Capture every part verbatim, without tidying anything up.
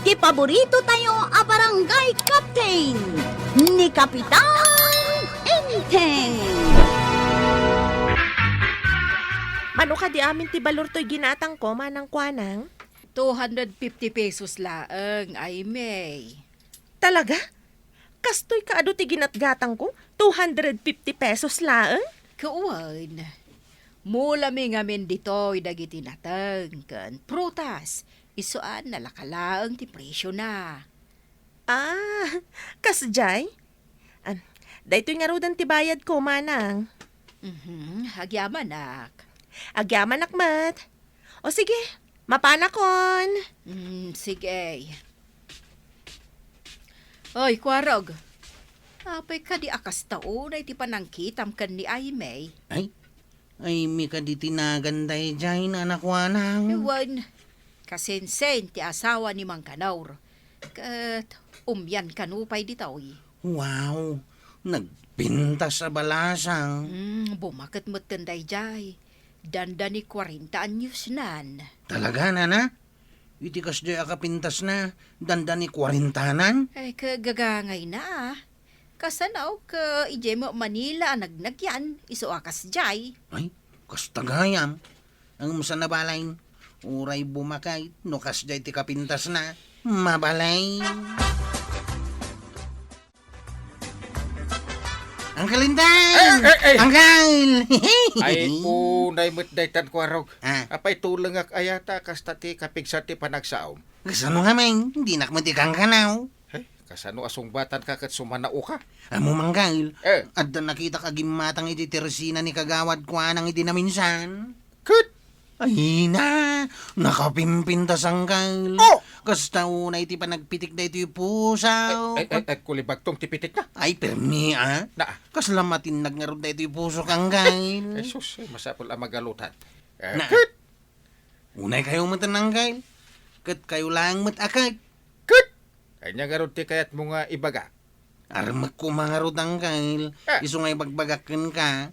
Ti paborito tayo a barangay captain, ni Kapitan Enteng. Mano kadi amin ti balor toy ginatangko, Manang Kuanang? Two hundred fifty pesos laeng, Aimee. Talaga? Kastoy ka adu ti ginatgatangko? Two hundred fifty pesos laeng? Ket wen, mulami ngamin ditoy dagiti nateng ken prutas. Isu a nalaka laeng ti presiona. Ah, kasdiay? Ah, daytoy ngaruden ti bayadko, Manang. Mhm, agyamanak. Agyamanak met. O sige, mapanakon. Mm, sige. Oy, Kuarog. Apay kadi a kasta unay ti panangkitam ken ni Aimee? Ay, Aimee kadi ti nagan daydiay, Nana Kuanang? Wen, kasensen ti asawa ni Mang Kanor. Ket umian kano pay ditoy. Wow, nagpintas a balasang. Mm, bumaket metten daydiay. Dandani kuarenta anyosnan. Talaga, Nana? Iti kasdiay a kapintasna, dandani kuarentanan? Ay, kagagangayna, ah. Kasano ket idiay met Manila a nagnagian, isu a kasdiay? Ay, kasta gayam. Ngem saan a bale, uray bumaket, no kasdiay ti kapintasna, mabalin. Uncle Inday! Ay, ay, ay, ay! Uncle! Ay, unay met daytan, Kuarog. Ah. Apay tulengak aya ta kasta ti kapigsa ti panagsaom? Kasano ngamin? Dinak met ikankanaw. Ay, kasano a sungbatanka ket sumanaoka? Ammom, Uncle. Eh. Adda nakitak a gimmatang iti tersina ni Kagawad Kuanang idi naminsan. Ket? Ay na, nakapimpintas, Uncle. Oh! Kasta unay ti panagpitik daytoy puso. Ay, ay, ay, ay, kulibagtong ti pitikna. Ay, permi, ah. Na. Kasla matinnag ngarud daytoy puso, Uncle. Ay, sus, ay, masapul a magalutan. Eh, na. Ket? Unay kayo met, Uncle. Ket kayo lang met a ket. Ket? Ania ngarud ti kayatmo nga ibaga? Armek koma ngarud, Uncle. Ah. Isu nga ibagbagak kenka.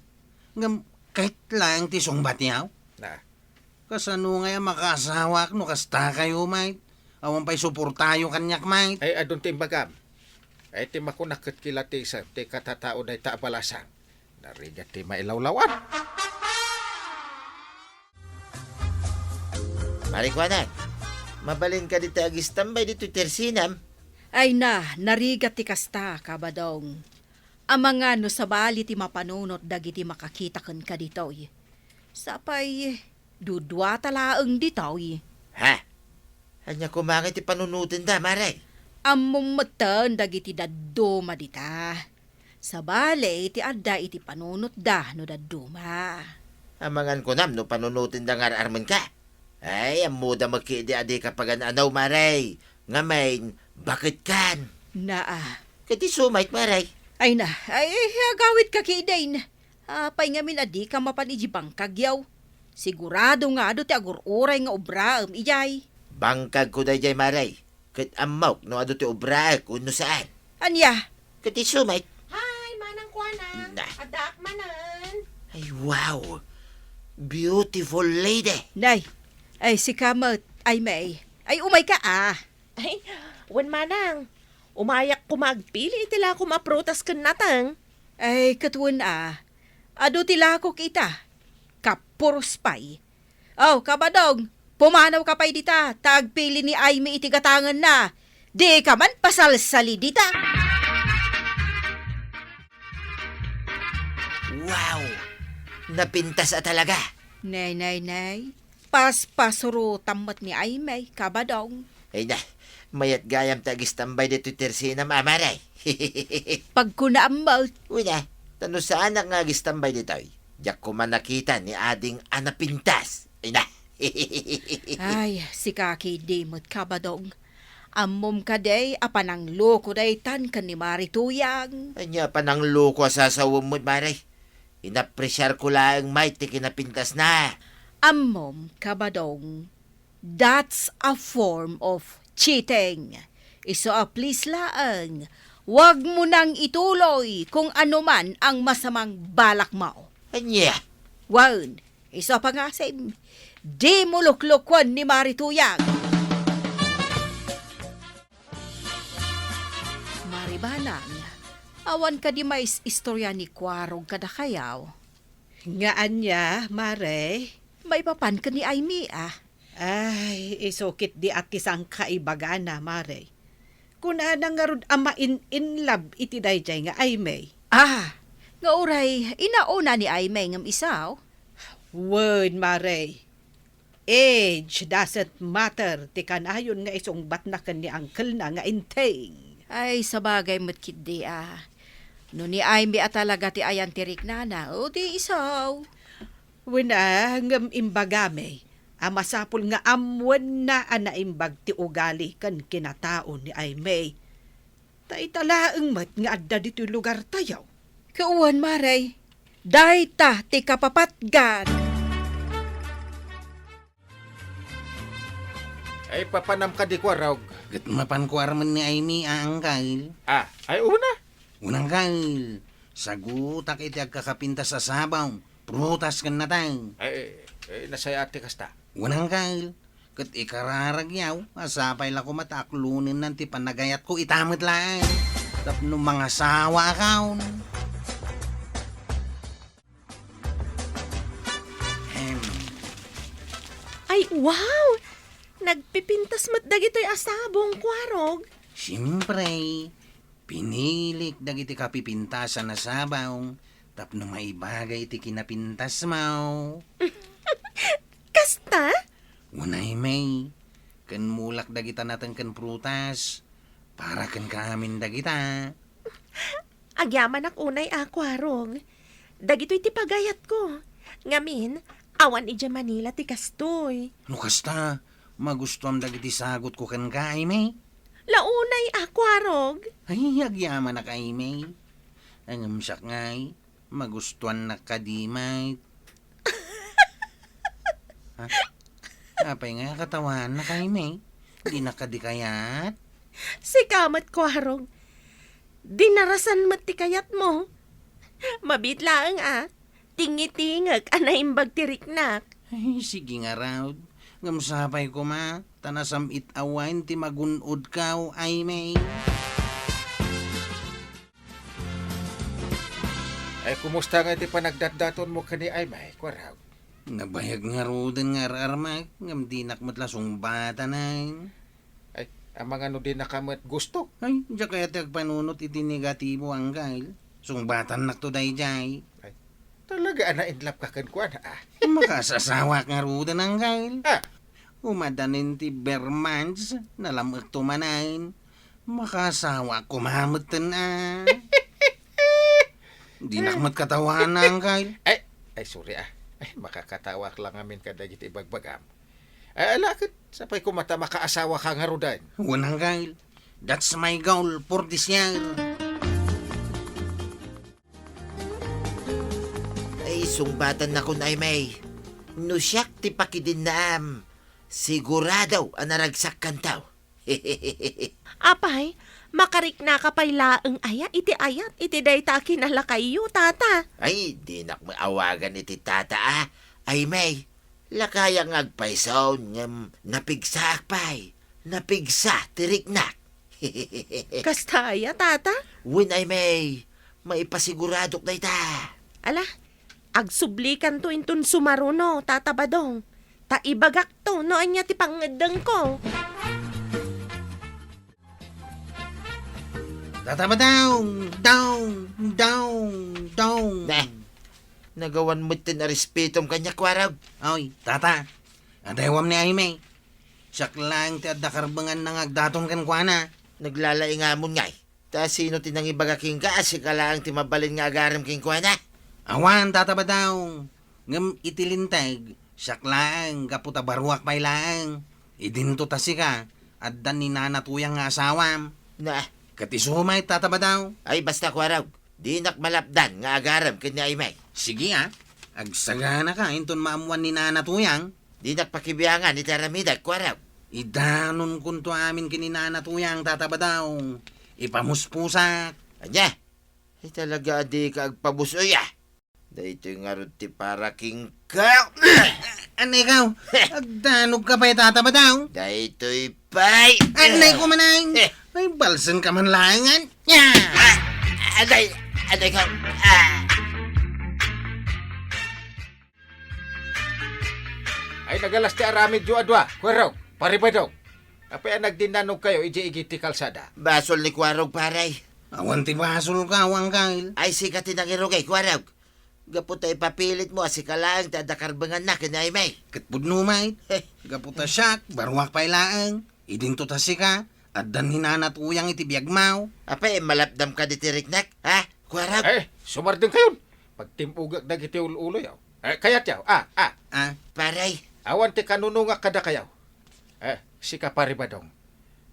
Ngem, ket lang ti sungbatyo? Na. Kasano ngay a makaasawaak no kasta kayo, mate? Awan pay suportayo kaniak, mate. Ay, adun ti imbagam. Ay, ti makunak ket kilatisem ti katatao dayta a balasang. Narigat ti mailawlawan. Mare Kuanang, mabalin kadi ti agistambay ditoy tersinam? Ay na, narigat ti kasta, Kabadong. Amangan no sabali ti mapanunot dagiti makakita kenka ditoy. Sapay, duduata laeng ditoy. Ha? Ania koma ngay ti panunotenda, Mare? Ammom metten dagiti dadduma dita. Sabali ti adda iti panunotda no dadduma. Amangan kunam no panunotenda nga ar-armenka. Ay, ammoda met ketdi a dika pagan-anaw, Mare. Ngamin, baketkan. Naa. Ket isu met, Mare. Ay na, ay, agawidka ketdin. Apay ngamin a dika mapan idiay bangkagyo? Sigurado nga adu ti agur-uray nga obraem idiay. Bangkagko daydiay, Mare. Ket ammok no adu ti obraek wenno saan. Ania? Ket isu met. Hi, Manang Kuanang. Na. Addaak manen. Ay, wow. Beautiful lady. Nay. Ay, sika met, Aimee. Ay, umayka, ah. Ay, wen, Manang. Umayak koma agpili iti lakom a prutas ken nateng. Ay, ket wen, ah. Adu ti lakok ita. Kapuros pay. Oh, Kabadong, pumanawka pay dita, ta agpili ni Aimee iti gatangenna. Dika man pasalsali dita. Wow! Napintas a talaga. Nay, nay, nay. Paspasurotam met ni Aimee, Kabadong. Ay na, mayat gayam ti agistambay ditoy tersinam, Mare. Pagkunaam met. Wen a, ta no saanak nga agistambay ditoy, diak koma nakita ni ading a napintas. Ay na. Ay, sika ketdi met, Kabadong. Ammom kadi a panangloko daytan ken ni Mare Tuyang. Ania a panangloko a sasawem met, Mare? Inapresiarko laeng met ti kinapintasna. Ammom, Kabadong, that's a form of cheating. Isu a please laeng, wag mo nang ituloy kung ano man ang masamang balak mo. Ania? Wen, isu a pangasim, di mo luklukon ni Mare Tuyang. Balang, awan kadi mais-istorya ni Kuarog kadakayaw? Nga ania, Mare? Maipapan ken ni Aimee, a. Ay, isu ketdi a ti sangkaibagana, Mare. Kunana ngarud a main-inlove iti daydiay nga Aimee. Ah, nga uray inauna ni Aimee ngem isaw? Wen, Mare. Age doesn't matter ti kanayon nga isungbatna ken ni uncle-na nga Enteng. Ay, sabagay met ketdi, a. No ni Aimee a talaga ti ayan ti riknana, o di isaw. Wen a, ngem imbagami a masapul nga ammoenna a naimbag ti ugali ken kinatao ni Aimee. Ta ita laeng met nga adda ditoy lugartayo. Kawan, Mare, dayta ti kapapatgan. Ay, papanam kadi, Kuarog? Ket mapanko armen ni Aimee, a, uncle. Ah, ay, una. Wen, uncle, sagutak iti agkakapintas a sabong, prutas ken nateng. Ay, ay, nasayaat ti kasta. Wen, uncle, ket ikararagyaw a sapay la koma ta aklonennan ti panagayatko ita met laeng tapno mangasawaakon. Hem. Ay, wow! Nagpipintas met dagitoy a sabong, Kuarog. Siempre, pinilik dagiti kapipintasan a sabong tapno maibagay iti kinapintasmo. Kasta? Wen, Aimee, ken mulak dagita nateng ken prutas, para kenka amin dagita. Agyamanak unay a, Kuarog. Dagitoy ti pagayatko. Ngamin, awan idiay Manila ti kastoy. No kasta, magustuam dagiti sagutko kenka, Aimee? La unay a, Kuarog. Ay, agyamanak, Aimee. Ngem siak ngay, magustuannak kadi met. Ha? Apay nga katawanak, Aimee? Dinak kadi kayat? Sika met, Kuarog. Dinarasan met ti kayatmo. Mabiit laeng a, tingitingek a naimbag ti riknak. Ay, sige ngarud. Ngem sapay koma, ta nasam-it a wine ti magun-odko, Aimee. Ay, kumusta nga iti panagdatdatonmo ken ni Aimee, Kuarog? Nabayag ngaruden nga ar-armak, ngem dinak met la sungbatanen. Ay, amangan no dinaka met gusto? Ay, diak kayat ti agpanunot iti negatibo, uncle. Sungbatannakto daydiay. Ay, talaga a nainlove ka kenkuana, a? Makaasasawaak ngaruden, uncle. Ah. Umadanen ti ber months, nalam-ekto manen. Makaasawaak koma metten a. Dinak met katawanak, uncle. Ay, ay, sorry, a. Ay, makakatawaak la ngamin kadagiti ibagbagam. Ay, ala ket, sapay koma ta makaasawaka ngaruden. Wen, uncle. That's my goal for this year. Ay, sungbatannakon, Aimee. No siak ti pakidinnaam, sigurado a naragsak kanto. Apay, makariknaka pay laeng aya iti ayat iti dayta a kinalakayyo, tata? Ay, dinak met awagan iti tata a. Aimee, lakayak nga agpayson ngem napigsaak pay. Napigsa ti riknak. Kasta aya, tata? Wen, Aimee, maipasiguradok dayta. Ala, agsublikanto inton sumaruno, Tata Badong. Ta ibagakto no ania ti pangngeddengko. Tata Badong! Dong! Dong! Dong! Nah, nagawan metten a respetom kaniak, Kuarog. Oy, tata, adaywam ni Aimee. Siak laeng ti adda karbenganna nga agdaton kenkuana. Naglalaingamon ngay. Ta sino ti nangibaga kenka a sika laeng ti mabalin nga agarem kenkuana? Awan, Tata Badong. Ngem iti linteg, siak laeng gapu ta baruak pay laeng. Idinto ta sika, adda ni Nana Tuyang nga asawam. Na. Ket isu met, Tata Badong. Ay, basta, Kuarog. Dinak malapdan nga agarem ken ni Aimee. Sige, a. Agsaganaka inton maammuan ni Nana Tuyang. Dinak pakibiangan iti aramidek, Kuarog. Idanonkonto amin ken ni Nana Tuyang, Tata Badong. Ipamuspusak. Ania? Ay, talaga a dika agpabus-oy, a. Daytoy ngarud ti para kenka. Anay ikaw? Agdanogka pay, Tata Badong. Daytoy pay. Anay ko manay. Eh. Ay, balsenka man laengen. Ah! Aday! Aday ko! Ah! Ay, nagalas ti aramidyo a dua, Kuarog, Pare Badong. Apay a nagdinnanogkayo idiay igid ti kalsada? Basol ni Kuarog, pare. Awan ti basolko, Angkel. Ay, sika ti nangirugay, Kuarog. Gapu ta ipapilitmo a sika laeng ti adda karbenganna ken ni Aimee. Ket pudno met. Gapu ta siak, baruak pay laeng. Idinto ta sika, addan ni Nana Tuyang iti biagmo. Apay, malapdam kadi ti riknak, ha? Kuarog? Eh, sumardengkayon. Pagtimbugak dagiti ul-uloyo. Eh, kayatyo, ah, ah. Ah. Pare. Awan ti kanunongak kadakayo. Eh, sika, Pare Badong.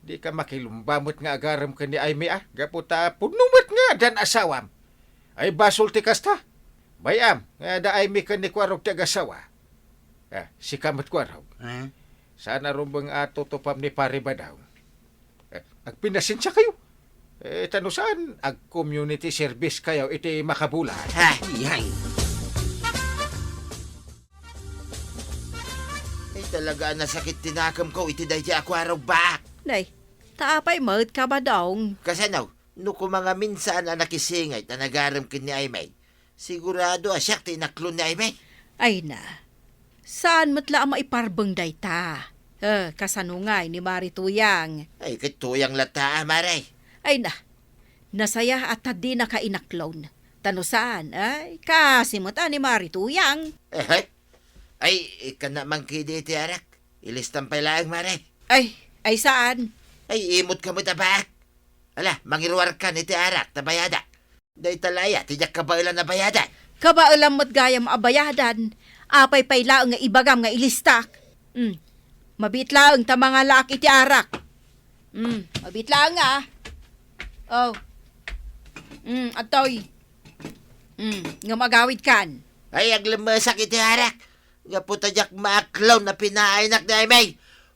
Dika makilumba met nga agarem ken ni Aimee, ah. Gapu ta pudno met nga addan asawam. Ay, basol ti kasta. Bay-am nga adda Aimee ken ni Kuarog ti agasawa. Eh, sika met, Kuarog. Eh? Saan a rumbeng a tutupam ni Pare Badong. Eh, agpinasensiakayo. Eh, ta no saan, ag-community service kayo iti makabulan. Ha? Yay! Ay, talaga a nasakit ti nakemko iti daytoy a Kuarog, baak. Nay, ta apay met, Kabadong? Kasano? No kumangamin saan a nakisingay ta nagarem ken ni Aimee, sigurado a siak ti inaklon ni Aimee. Ay na, saan met la a maiparbeng dayta. Eh, kasano ngay ni Mari Tuyang? Ay, ket Tuyang latta, a, Mare. Ay na, nasaya a ta dinaka inaklon. Ta no saan, ay, kaasi met a ni Mari Tuyang. Eh, ay, ikana man kidi iti arak. Ilistam pay laeng, Mare. Ay, ay saan? Ay, imot ka met a baak. Ala, mangiruarkan iti arak ta bayadak. Dayta la aya ti diak kabaelan a bayadan. Kabaelam met gayam a bayadan. Apay pay laeng nga ibagam nga ilistak? Hmm. Mabiit laeng ta mangalaak iti arak. Hmm, mabiit laeng nga. Oh. Hmm, adtoy. Hmm, ngem agawidkan. Ay, aglemmesak iti arak. Gapu ta diak maaklon a pinaaynak ni Aimee.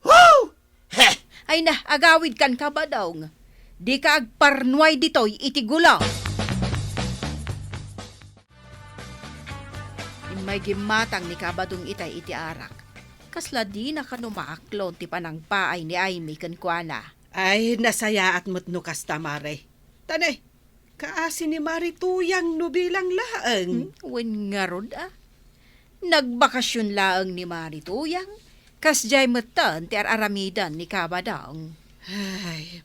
Woo! Heh! Ay na, agawidkan, Kabadong. Dika agparnuay ditoy iti gulo. Immay gimmatang ni Kabadong itay iti arak. Kasla dina kano maaklon ti panangpaay ni Aimee kenkuana. Ay, nasayaat met no kasta, Mare. Ta ne, kaasi ni Mari Tuyang no bilang laeng. Hmm, wen ngarud a. Nagbakasyon laeng ni Mari Tuyang, kasdiay metten ti ar-aramiden ni Kabadong. Ay,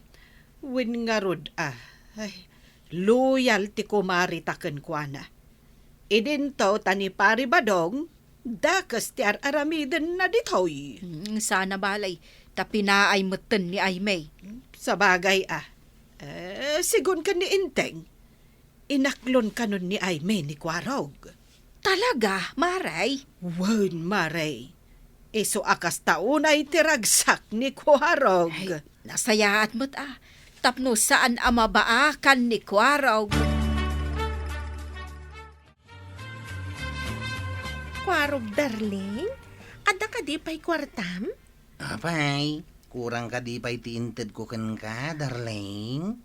wen ngarud a. Ay, loyal ti kumarita kenkuana. Idinto ta ni Pari Badong, dakes ti ar-aramidenna ditoy. Hmm, sana balay, ta pinaay metten ni Aimee. Sabagay a. Eh, sigun ken ni Enteng, inaklon kanon ni Aimee ni Kuarog. Talaga, Mare? Wen, Mare. Isu a kasta unay ti ragsak ni Kuarog. Ay, nasayaat met a. Tapno saan a mabaakan ni Kuarog. Kuarog, darling, adda kadi pay kuartam? Apay, kurang kadi pay ti intedko kenka, darling?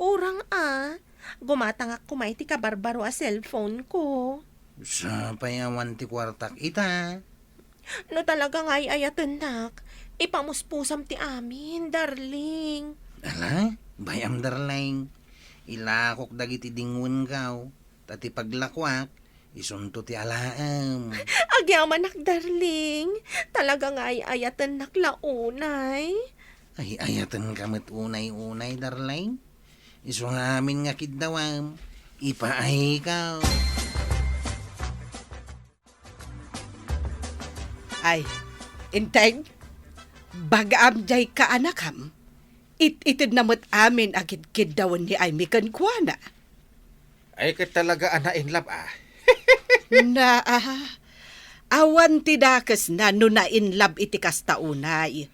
Kurang a, gumatangak koma iti kabarbaro a cellphone ko. Sapay awan ti kuartak ita. No talaga nga ay-ayatennak, ipamuspusam ti amin, darling. Ala, bay-am, darling. Ilakok dagiti dingwenko. Ta ti paglakuak, isunto ti alaem. Agyamanak, darling. Talaga nga ay-ayatennak la unay. Ay-ayatenka met unay-unay, darling. Isu nga amin nga kiddawam, ipaayko. Ay, Enteng, bagaam jay kaanakam. It-itedna met amin a kidkiddawen ni Aimee kenkuana. Ay, ket talaga a na-in love, ah. Na, ah, awan ti dakesna no na-in love iti kasta unay.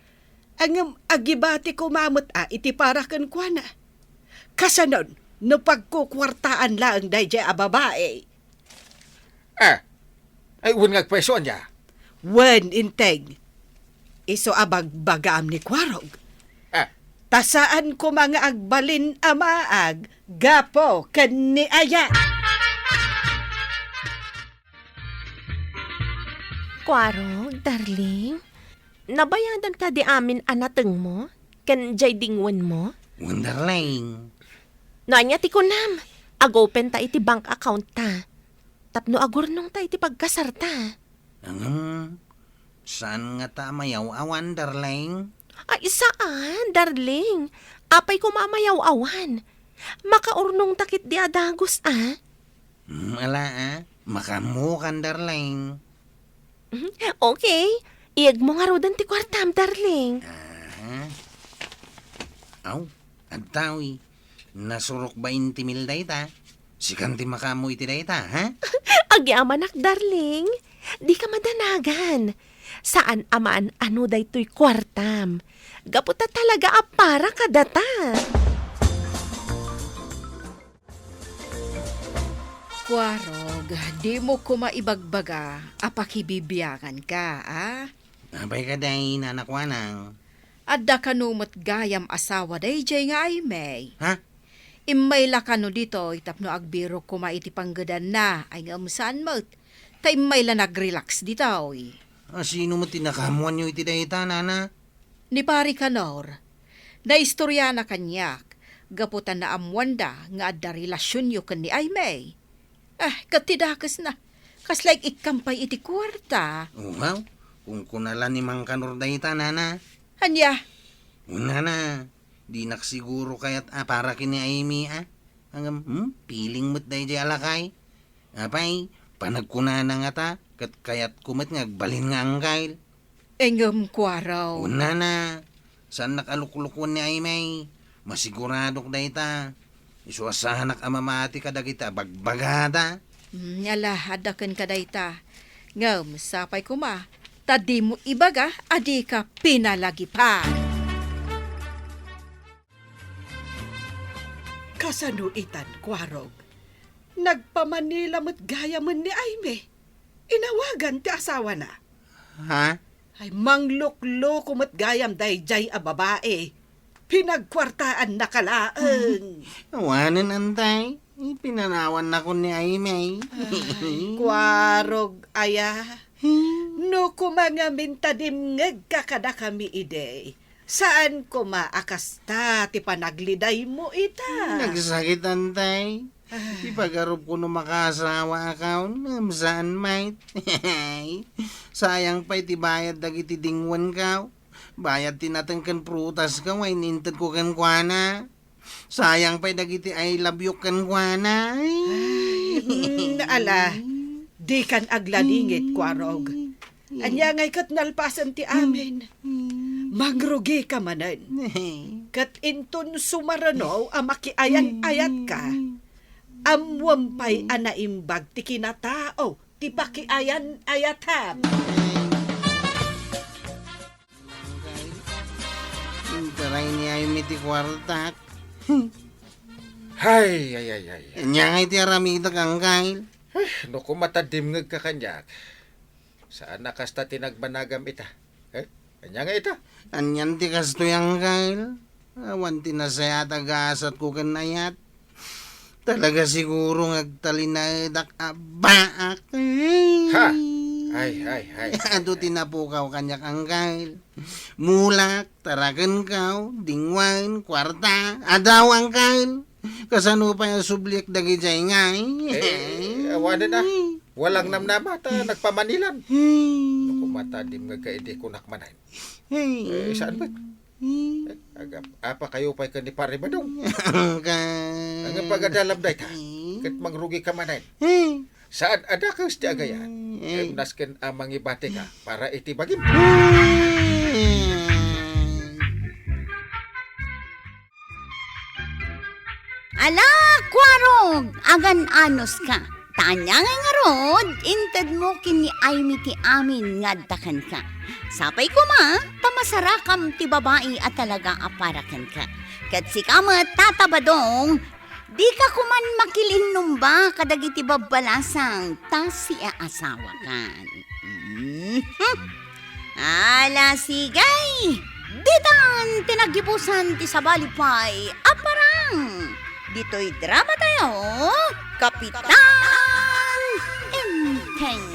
Ngem agibati koma met a iti para kenkuana. Kasanon no pagkukuartaan laeng daydiay a babai? Ah, ay, wen nga agpayso ania? Wen, Enteng. Isu a bagbagaam ni Kuarog. Ah. Ta saan koma nga agbalin a maag gapu ken ni Aya. Kuarog, darling, nabayadan kadi amin a natengmo ken jay dingwenmo? Wen, darling. No ania ti kunam, ag-open ta iti bank account ta. Tapno agurnong ta iti pagkasar ta. Ngem, saan ngata a mayaw-awan, darling? Ay, saan, darling. Apay koma a mayaw-awan. Makaurnong ta ketdi a dagus, a? Hmm, ala, a. Makaammokan, darling. Mhm. Okay. Iyegmo ngaruden ti kuartam, darling. Aha. Aw, adtawi. Nasurok bainti mil dayta. Sikan ti makaammo iti dayta, ha? Agyamanak, darling. Dika madanagan. Saan a maan-ano daytoy kuartam. Gapu ta talaga a para kadata. Kuarog, dimo koma ibagbaga a pakibibianganka, a? Apay kadi, Nana Kuanang? Adda kano met gayam asawa daydiay nga Aimee. Ha? Immay la kano ditoy tapno agbirok koma iti panggedanna, ay ngem saan met. Ta immay la nag-relax ditoy. A, sino met ti nakaammoanyo iti dayta, Nana? Ni Pari Kanor. Naistoriana kaniak, gapu ta naammoanda nga adda relasionyo ken ni Aimee. Ah, ket ti dakesna, kasla ikkan pay iti kuarta. Wow, kunkuna la ni Mang Kanor dayta, Nana. Ania? O, Nana, dinak siguro kayat a para ken ni Aimee, a. Ngem, hmm, feeling met daydiay a lakay. Apay, panagkunana ngata, ket kayatko met nga agbalin nga anggail. Ngem, Kuarog. O, Nana, saannak a luklukuen ni Aimee. Masiguradok dayta. Isu a saanak a mamati kadagiti a bagbagada. Hmm, ala, adda kenka dayta. Ngem, sapay koma, ta dimo ibaga a dika pinalagipan. Kasano itan, Kuarog? Nagpa-Manila met gayamen ni Aimee. Inawagan ti asawana. Ha? Ay, manglukloko met gayam daydiay a babai. Pinagkuartaannaka laeng. Awanen, Antay. Ipinanawannakon ni Aimee. Ay, Kuarog aya. Hmm. No koma ngamin ta dimngegka kadakami idi, saan koma a kasta ti panaglidaymo ita? Nagsakit, Antay. Ay. Ipagarupko no makaasawaakon, ngem saan met. Sayang pay ti bayad dagiti dingwenko. Bayad ti nateng ken prutasko nga inintedko kenkuana. Sayang pay dagiti I love you kenkuana. Ay, mm, ala, dikan agladingit, Kuarog. Ania ngay ket nalpasen ti amin? Mangrugika manen. Ket inton sumareno a makiayan-ayatka, ammoem pay a naimbag ti kinatao ti pakiayan-ayatam. Intaray ni Aimee ti kuartak. Hay, ay, ay, ay. Ania ngay ti aramidek, Angkel? Eh, no koma ta dimngegka kaniak, saan a kasta ti nagbanagam ita. Eh, ania nga ita? Anian ti kastoy, Angkel? Awan ti nasayaat a gasatko ken ayat. Talaga siguro nga agtalinaedak a baak. Ha! Ay, ay, ay, ay, adu ti napukaw kaniak, Angkel. Mulak, tarakenko, dingwen, kuarta, adaw, Angkel. Kasano pay a subliek dagidiay ngay? Eh, awanen a. Walang namnama ta nagpamanilan. Hmm. No koma ta dimngegka idi kunak manen. Hey. Eh, saan met? Hmm. Eh, agap-, apa kayo pay ken ni Pare Badong? Angkay. Ang pagadalam dayta, hmm, ket mangrugika manen. Hmm. Saan a dakes ti agayat? Hmm. Eh, nasken a mangibatika para iti bagim. Hmm. Ala, Kuarog, agan-anos ka. Ta ania ngay ngarud, intedmo ken ni Aimee ti amin nga adda kenka. Sapay koma, ta masarakam ti babai a talaga a para kenka. Ket sika met, Tata Badong, dika koman makilinnumba kadagiti babbalasang ta siaasawakan. Mhm. Ala, sige! Ditan ti naggibusan ti sabali pay a parang! Ditoy drama tayo, Kapitan Enteng.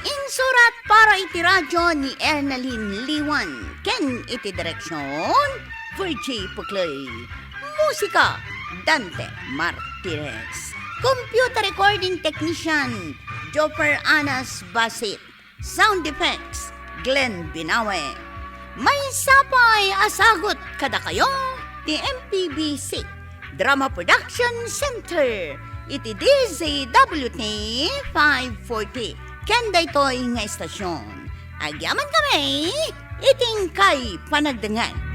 Insurat para iti radyo ni Ernalyn Liwan ken iti direksyon, Virgie Puclay. Musika, Dante Martinez. Computer recording technician, Jopper Anas Basit. Sound effects, Glenn Binawe. Maysa pay a sagut kadakayo ti M P B C Drama Production Center iti D Z W T five forty ken daytoy nga istasyon. Agyaman kami iti inkay panagdengngeg.